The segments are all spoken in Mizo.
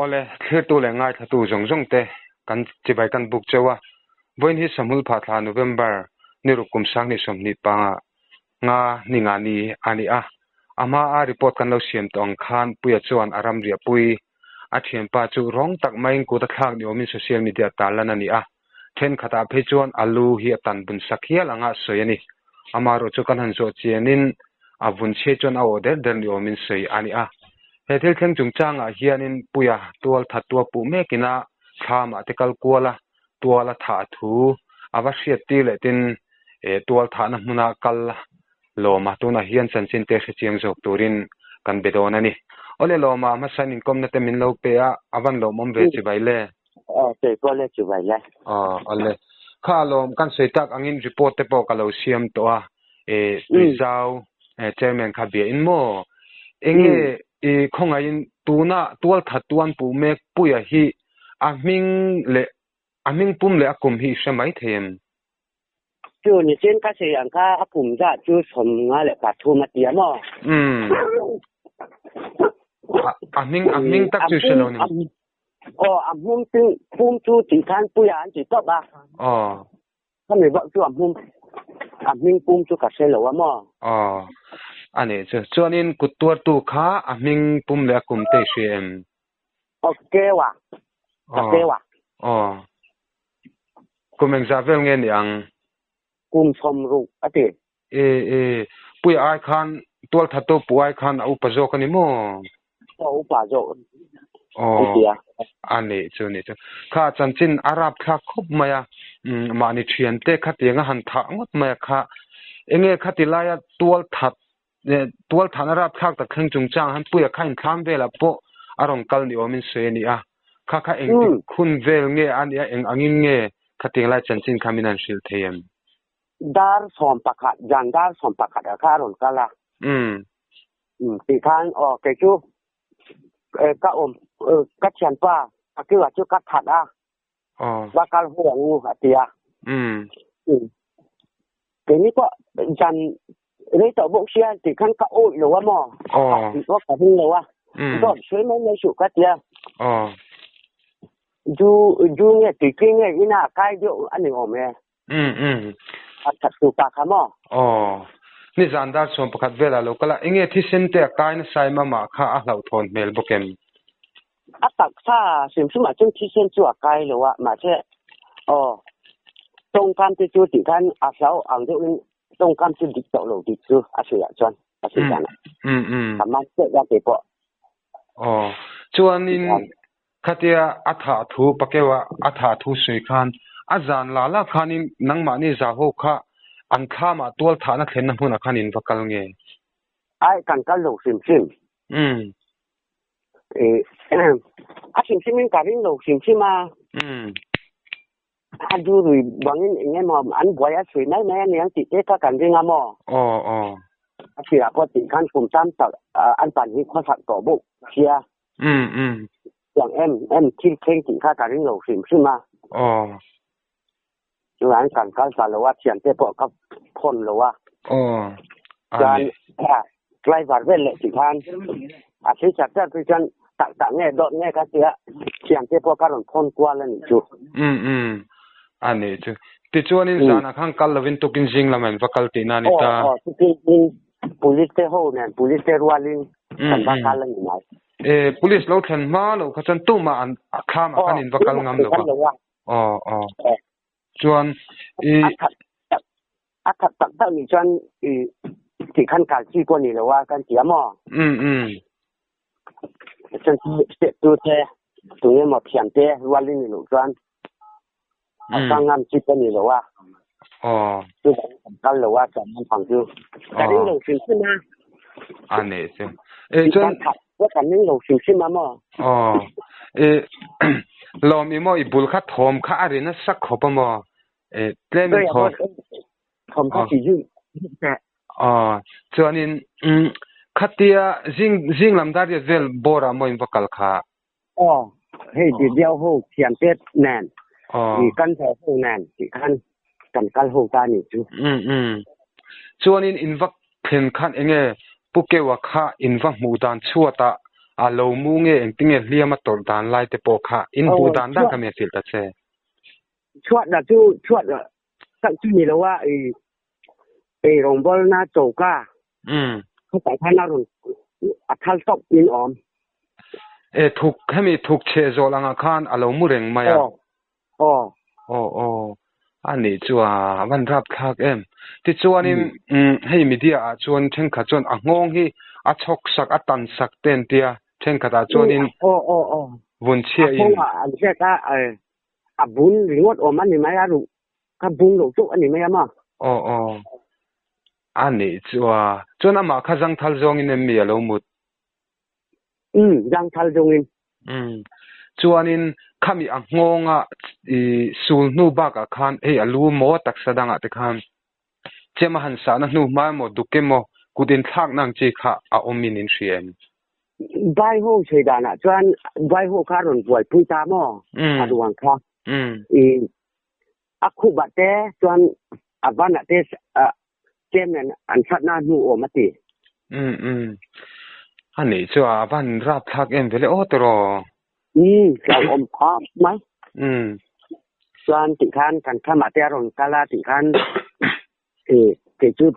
Awle, thlirtu leh ngaithlatu zawng zawng te kan chibai kan buk cheu a, vawiin hi Sahmul Phathla November ni ruk kum sanghnih sawmhnih panga nga ni nga ni a ni a, a hma a report kan lo siam tawh ang khan Puia chuan a ramriah pui a thianpa chu rawng tak maiin kut a thlak ni awmin social media tarlan a ni a, thenkhatah phei chuan a lu hi a tan bun sak hial anga sawi a ni. Amaherawh chu kan han zawh chianin a vun chhiat chuan a awh der der ni awmin sawi a ni a. He thil thleng chungchangah hianin Puia tual that tua puh mekin a thlamah te kal kual a, tual a thah thu a va hriat tir leh tin tual thahna hmuna kal Lawma tunah hian chanchin te hre chiang zawk turin kan be dawn a ni. Awle Lawma hmasain inkawmna te min lo pe a, a van lawmawm ve chibai le. Aw kei pawh le chibai le. Aw awle. Kha Lawm kan sawi tak angin report te pawh ka lo siam tawh a, e Tuizau chairman kha bia in maw? Enge i khawngaihin tuna tualthat tuan puh mek Puia hi a hming leh a hming pum leh a kum hi i hre mai thei em? Chu nichin ka sawi ang kha a kum zah chu 53 a ti a maw? Umm. A hming a hming tak chu hre lo ni. Aw a hmum chu pum chu tih khan puia an ti tawp a. Aw. Khami bawk chu a hmum a hming pum chu ka hre lo a maw? Aw. A nih chu. Chuanin kut tuartu kha a hming pum leh a kum te i hria em? Aw kewa. Ka kewa. Aw. Kum engzah vel nge ni ang? Kum 60 a ti. E e, Puia ai khan tualthattu pu ai khan a upa zawk a ni maw? Aw upa zawk an ti a. A nih chu nih chu. Kha chanchin a rap thlak khawp mai a, mahni thiante khatiang a han thah ngawt mai a kha enge khati laia tualthat tualthahna rap thlak tak thleng chungchang han Puia kha inthlam velah pawh a rawn kal ni awmin sawi a ni a. Kha kha engtik hun vel nge a nia eng angin nge khatiang lai chanchin kha min han hrilh thei em? Dar 11, zan dar 11 ah kha a rawn kal a. Umm tih khan aw kei chu ka awm ka thianpa a kilah chu ka that a. Va kal hu ang u a ti a. Keini pawh zan rei tawh bawk sia tih khan ka awih lo a maw? Tih pawh ka ring lo a. Dawt sawi mai mai suh ka ti a. Zu zu nge tuitui nge ina a kai deuh a ni awm e. A that tu pa kha maw? Aw. Nizan dar 11 velah lo kal a, enge thisen te a kai nasa em amah kha a hlauhthawn hmel bawk em? A taksa hrim hrim ah chuan thisen chu a kai lo a, mahse aw tawngkam te chu tih khan a hlau ang deuh in tawngkam chu dik tawh lo tih chu a hrilh ah chuan a hrilh dan ah. Ka man chiah a keipawh. Aw. Chuanin khatia a thah thu pakeuh a a thah thu sawi khan a zan la la khanin nangmahni zau ho kha an thlamah tual thahna thlenna hmunah khan in va kal nge? Ai kan kal lo hrim hrim. A hrim hrim in ka ring lo hrim hrim a. A du rui bangin eng emaw an buai a sawi mai mai a niang tih te kha kan ring a maw? Aw aw. A tirah pawh tih khan kum tam tak an pan hi khawsak tawh bawk sia. Tiang em em thil thleng tih kha ka ring lo hrim hrim a. Aw. Chuan kan kal ta lo a, thiante pawh ka phone lo a. Aw. Chuan driver vel leh tih khan a thil chat chat chu chuan tak tak nge dawt nge ka tia thiante pawh ka rawn phone kual a nih chu. Um um. A nih chu. Tichuanin zanah khan kal lovin tukin zing lamah in va kal tihna a ni ta. Aw aw tukin zing police te ho nen police te rualin kan va kal a ni mai. E police lo thlen hma lo kha chuan tumah an thlamah khan in va kal ngam lo va. Aw aw. Chuan i. A that tak a that tak tak nih chuan i ti khan kal chi pawh ni lo a kan ti a maw? Um um. Chuan step tu te tunge maw thiam te rual in ni loh chuan a kal ngam chi pawh ni lo a. Aw. Chu kan kal lo a chuan naupang chu. Ka ring lo hrim hrim a. A nih chu. E chuan kan ring lo hrim hrim a maw? Aw. E lawm i maw i bul kha thawm kha a ri nasa khawp a maw? E tlem in thawm. Thawm kha ti zui teh. Aw. Chuanin khatia zing zing lam dar riat vel bawr ah maw in va kal kha? Aw. Hei ti diau ho thiam te nen. Aw. I kan ho ho nen ti khan kan kal ho ta ni chu. Um um. Chuanin in va thlen khan enge Pu Keua kha in va hmuh dan chhuatah A lo mu nge engtinge hliam a tawrh dan lai te pawh kha in hmuh dan dan kha mi a hrilh ta che. Chhuat lah chu chhuat tak chu ni lo a i ei rawngbawlna choka khawtah khan a rawn a thal tawp in awm. E thuk hemi thuk chhe zawh langah khan a lo mu reng mai a. Aw aw. Aw aw a nih chu a van rap thlak em. Tichuanin hei media ah chuan thenkhat chuan a nghawng hi a chhawk sak a tan sak te an tia thenkhat ah chuanin Aw aw aw. vun chhia in. A nghawng ah an ziak a a bun ringawt awm a ni mai a ruh kha bung lo chauh a ni mai a maw? Aw aw. A nih chu a. Chuan amah kha zangthal zawngin em mi a lo mut? Umm, zangthal zawngin. Umm. Chuanin khami a nghawnga i sul hnu bakah khan hei a lu maw taksa dangah te khan chem a han sahna hnu hma emaw duk emaw kut inthlakna ang chi kha a awmin in hria em? Vai ho sawi danah chuan vai ho kha a rawn buaipui ta maw? A ruang kha. I a khupah te chuan a vanah te chem nen an hratna hnu awm a ti. Umm umm. A nih chu a van rapthlak em vele aw tiraw? Umm hlauhawm khawp mai. Umm. Chuan tih khan kan thlamah te a rawn kal a tih khan kei chu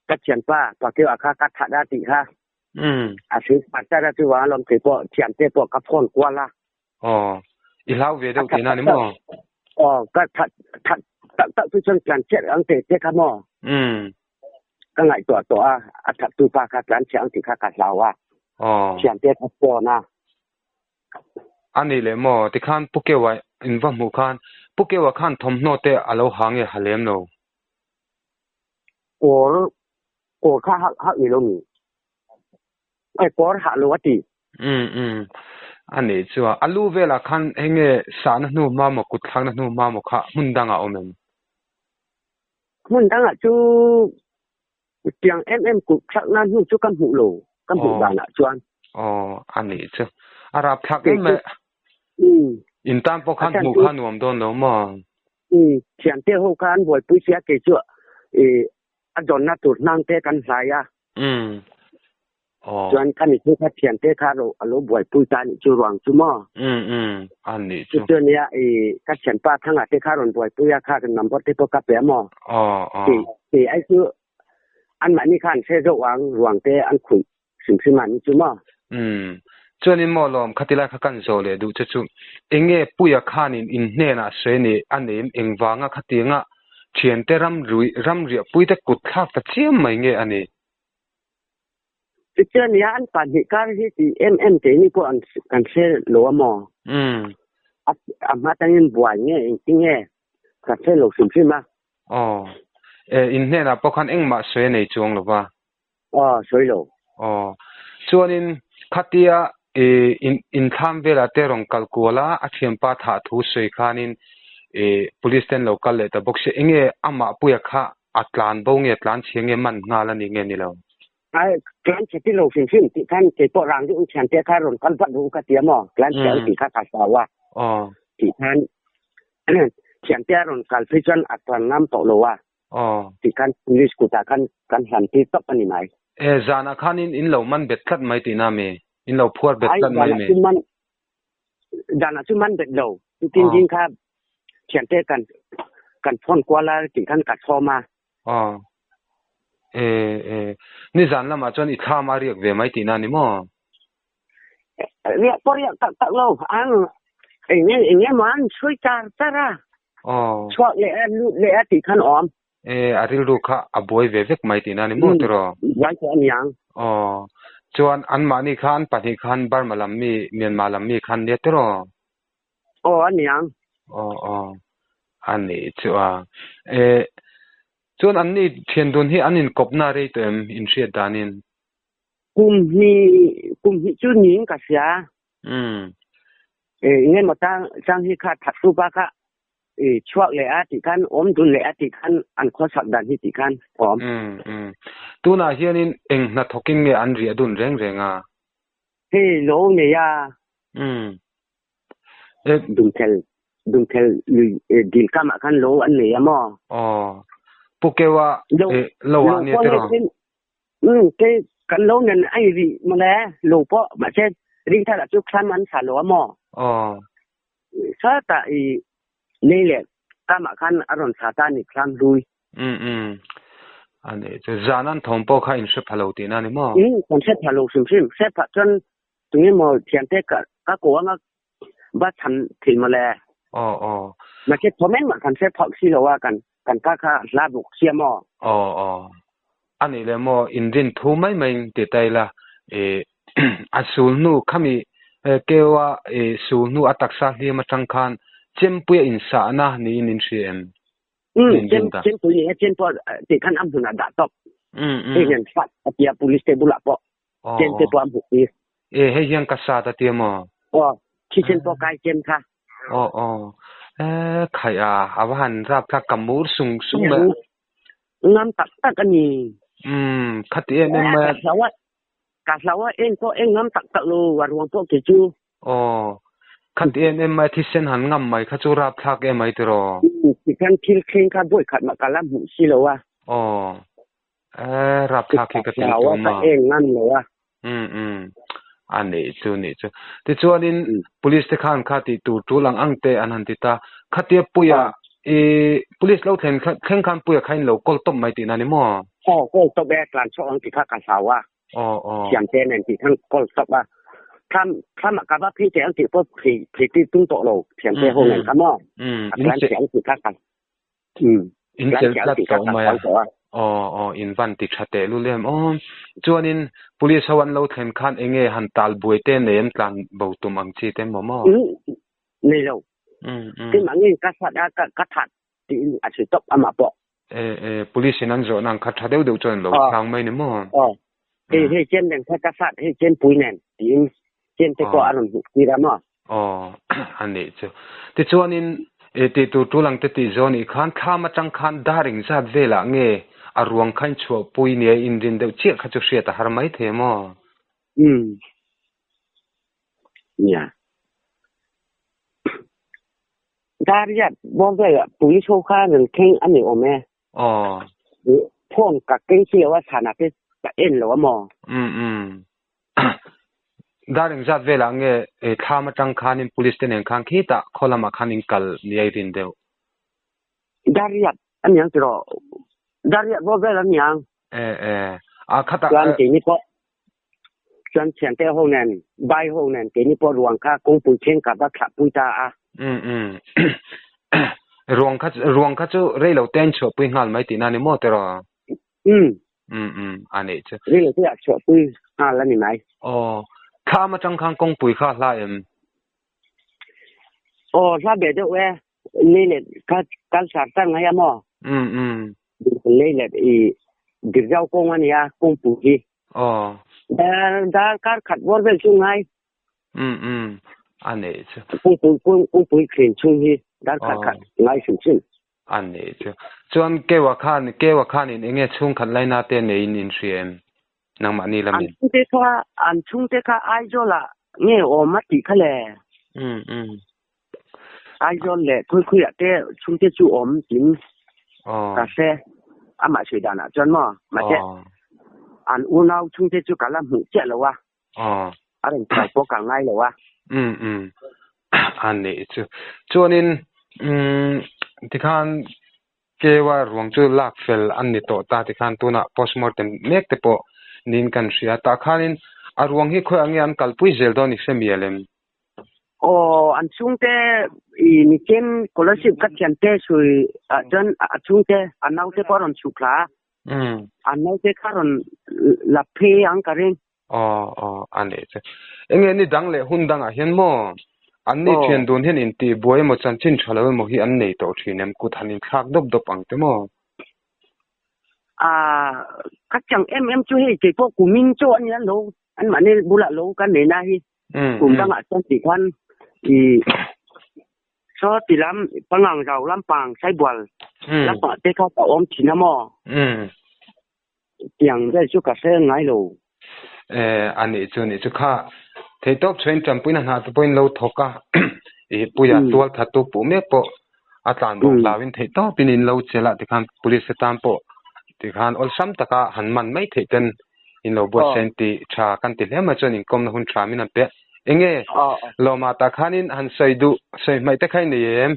ka thianpa Pakeo-a kha ka that a tih kha. Umm. A hrilh pat chat a chuvang alawm kei pawh thiante pawh ka phone kual a. Aw. I hlau ve deuh tihna ni maw? Aw, ka that that tak tak chu chuan tlan chiah ang teh che kha maw? Umm. Ka ngaihtuah tawh a, a that tu pa kha tlan chiah ang tih kha ka hlau a. Aw. Thiante ka phone a. A nih leh maw? Tikhan Pu Keua in va hmuh khan Pu Keua khan thawmhnaw te a lo ha nge ha lem lo? Kawr kawr kha hak hak ni lo mi? Ai kawr hah lo a ti. Umm umm. A nih chu a. A lu velah khan hei nge sahna hnu hma maw kut thlakna hnu hma maw kha hmun dangah a awm em? Hmun dangah chu tiang em em kut thlakna hnu chu ka hmuh lo, ka hmuh danah chuan. Aw, a nih chu. A rapthlak em mai. In tan pawh khan hmuh kha nuam dawn lo maw? Umm, thiante ho kha an buaipui sia kei chu a zawnna tur hnang te kan hlai a. Umm. Aw. Chuan ka ni chu kha thiante kha a lo buaipui ta nih chu ruang chu maw? Umm umm, a nih chu. Chu chu nia i ka thianpa thanga te kha rawn buaipui a kha ka number te pawh ka pe a maw? Aw aw. Ti ti ai chu anmahni kha an hre zawk ang ruang te an khuih hrim hrim a ni chu maw? Umm. Chuanin maw lawm khati lai kha kan zawh leh duh che chu enge Puia khanin in hnenah sawi a ni a neim engvanga khatianga thiante ram rui ram riahpui te kut thlak ta chiam mai nge a ni? Chutia nia an pahnih kar hi ti em em keini pawh an kan hre lo a maw? Umm. A a hma tangin buai nge engtin nge kan hre lo hrim hrim a. Aw. E in hnenah pawh khan engmah sawi a nei chuang lo va. Aw sawi lo. Aw. Chuanin khatia i in inthlam velah te rawn kal kual a, a thianpa thah thu sawi khanin i police te an lo kal leh ta bawk sia. Enge amah puia kha a tlan bo nge tlan chhia nge man nghal a ni nge ni lo? Ai tlan chhe ti lo hrim hrim tih khan kei pawh rang deuh in thiante kha rawn kal vat ru ka ti a maw? Tlan chhia ang tih kha ka hlau a. Aw. Tih khan thiante a rawn kal phei chuan a tlan ngam tawh lo a. Aw. Tih khan police kutah khan kan hlan tir tawp a ni mai. E, zanah khan in in lo man bet tlat mai tihna mi? In lo phuar bet tlat mai mi? Ai, zanah chu man, zanah chu man bet lo. Chutin ding kha thiante kan kan phone kual a tih khan ka sawm a. Aw. E, e, nizan lamah chuan i thlam a riak ve mai tihna ni maw? Riak pawh riak tak tak lo. Ang, eng nge, eng nge maw an sawi char char a. Aw. Chhuak leh a, lut leh a tih khan awm. E, a rilru kha a buai ve vek mai tihna ni maw tiraw? Buai tawh a niang. Aw. Chuan anmahni khan pahnih khan Burma lam mi, Myanmar lam mi khan nia tiraw? Aw, a niang. Aw, aw. A nih chu a. E, chuan anni thian dun hi an inkawpna rei tawh em inhriat danin? Kum hnih, kum hnih chu niin ka hria. Umm. E, enge maw chang, chang hi kha that tu pa kha e chhuak leh a tih khan awm dun leh a tih khan an khawsak dan hi tih khan awm. Umm, umm. Tunah hianin eng hnathawkin nge an riah dun reng reng a? Hei lo nei a. Umm. E. Dumthel, Dumthel lui dil kamah khan lo an nei a maw? Aw. Pu Keua Lo, e lo lo ah nia pawh tiraw? hei Umm kei kan lo nen a i rih mawle lo pawh mahse Ringthar ah chu thlam an sa lo a maw? Aw. Sawtah i nei leh kamah khan a rawn sa ta a ni thlam hlui. Um um. A nih chu zan an thawm pawh kha in hre pha lo tihna a ni maw? Um kan hre pha lo hrim hrim. Hre phah chuan tunge maw thiante ka ka ko anga va chhan thei maw le? Aw aw. Mahse thawm engmah kan hre phauh si lo a kan kan ka kha hla bawk sia maw? Aw aw. A nih leh maw inrin thu mai mai in ti ta ila i a sul hnu khami keua i sul hnu a taksa hliam atang khan chempui a insahna niin in hria em? Um chem chempui ni e chem pawh tih khan a hmunah dah tawp. Hei hian fat a tia police te bulah pawh chem te pawh a hmuh tir. E hei hian ka sat a tia maw? Aw thisen pawh kai chem kha. Aw aw e khaih a a va han rapthlak ka mur sung sung mai. Ngam tak tak a ni. Umm khati em em mai a. Ka hlau a, ka hlau a eng pawh eng ngam tak tak lo a ruang pawh kei chu. Aw, khati em em mai thisen han ngam mai kha chu rapthlak em mai tiraw? Umm tikhan thil thleng kha vawi khat mah ka la hmuh si lo a. Aw, e rapthlak hi ka ti hlau a ka eng ngam lo a. Umm umm, a nih chu nih chu. Tichuanin police te khan kha tih tur tul ang ang te an han ti ta. Khatia puia i police lo thlen thleng khan puia kha in lo kawl tawp mai tihna ni maw? Aw kawl tawp e, tlan chhuak ang tih kha ka hlau a. Aw aw. Thiam te nen tih khan kawl tawp a. Thlam thlam ah ka va phei teh ang tih pawh phei phei tir tum tawh lo thiam te ho nen kha maw? A tlan chhe ang tih kha ka In chelh tlat tawh mai a. Aw aw in van ti tha teh lul em aw. Chuanin police ho an lo thlen khan enge han tal buai te nei an tlan bo tum ang chi te maw maw? Nei lo. Keimah ngei ka sat a ka that tiin a sawi tawp amah pawh. E e police in an zawhna ang kha tha deuh deuh chuan an lo chhang mai ni maw? Aw. Hei hei chen nen kha ka sat hei chen pui nen tiin chen te pawh a rawn hmuh tir a maw? Aw, a nih chu. Tichuanin, i tih tur tul ang te tih zawh anih khan thlam atang khan dar engzat velah nge a ruang kha inchhuahpui nia inrin deuh chiah kha chu hriat a har mai thei a maw? Umm. Nia. Dar riat bawr velah police ho kha rawn thleng a ni awm e. Aw. Phone ka keng si lo a, chhanah te ka en lo a maw? Umm umm. Dar engzat velah nge thlam atang khanin police te nen khan khitah khaw lamah khan in kal ni a i rin deuh? Dar riat a niang tiraw? Dar riat bawr vel a niang. E e. A khatah. Chuan keini pawh chuan thiante ho nen bai ho nen keini pawh ruang kha kawngpui thleng ka va thlah pui ta a. Um um. Ruang kha ruang kha chu rei lo te a inchhuahpui nghal mai tihna a ni maw tiraw? Um. Um um a nih chu. Rei lo te ah chhuahpui nghal a ni mai. Aw, thlam atang khan kawngpui kha a hla em? Aw, hla ve deuh e. Lei let kha kal sar sar ngai a maw? Um um. Lei let i Dirjau kawng a nia, kawngpui hi. Aw. Dar dar kar khat bawr vel chu ngai. Um um. A nih chu. Kawngpui kawngpui thlen chhung hi dar khat khat ngai hrim hrim. A nih chu. Chuan Keua khan, Keua khanin enge chhungkhat laina te neiin in hria em? Nangmahni lamin. An chhungte kha, an chhungte kha Aizawlah nge awm a tih kha le? Um um. Aizawl leh Khuikhuiah te chhungte chu awm tiin ka hre. Amah sawi danah chuan maw? Mahse, an unau chhungte chu ka la hmuh chiah lo a. A rawn chau pawh ka ngai lo a. Um um. A nih chu. Chuanin umm tikhan Keua ruang chu lak fel an ni tawh ta tikhan tunah postmortem mek te pawh niin kan hria. Tah khanin a ruang hi khawiah nge an kalpui zel dawn i hre mial em? Aw an chhungte i nichen scholarship ka thiante sawi ah chuan a chhungte a naute pawh a rawn chhuk thla a. A naute kha rawn la phei ang ka ring. Aw aw a nih chu. Enge ni dang leh hun dangah hian maw an ni thian dun hian intih buai emaw chanchin tha lo emaw hi an nei tawh thin em? Kut han inthlak dawp dawp ang te maw? Ah ka chang em em chu hei keipawh kumin chaw a nia lo anmahni bulah lo ka nei na hi. Kum dangah chuan tih khan i saw ti lam pangang zau lampang saibual lampang te kha ka awm thin a maw? Tiang vel chu ka hre ngai lo. E a nih chu nih chu kha theihtawp chhuain tanpuina hna te pawhin lo thawk a i puia tual that tu puh mek pawh a tlan bawk hlauin theihtawpin in lo chelh a tikhan police te tan pawh tikhan awlsam taka han man mai theih ten in lo buatsaih an ti tha kan ti hle mai chuan inkawmna hun tha min han pe a. Enge lawma ta khanin han sawi duh sawi hmaih te kha i nei em?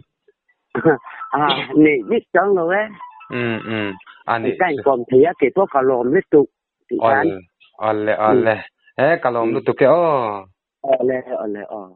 Nei bik chuang lo e. Um um a nih. Ka inkawm thei a keipawh ka lawm lutuk tih khan. Awle awle e ka lawm lutuk e aw. Awle awle aw.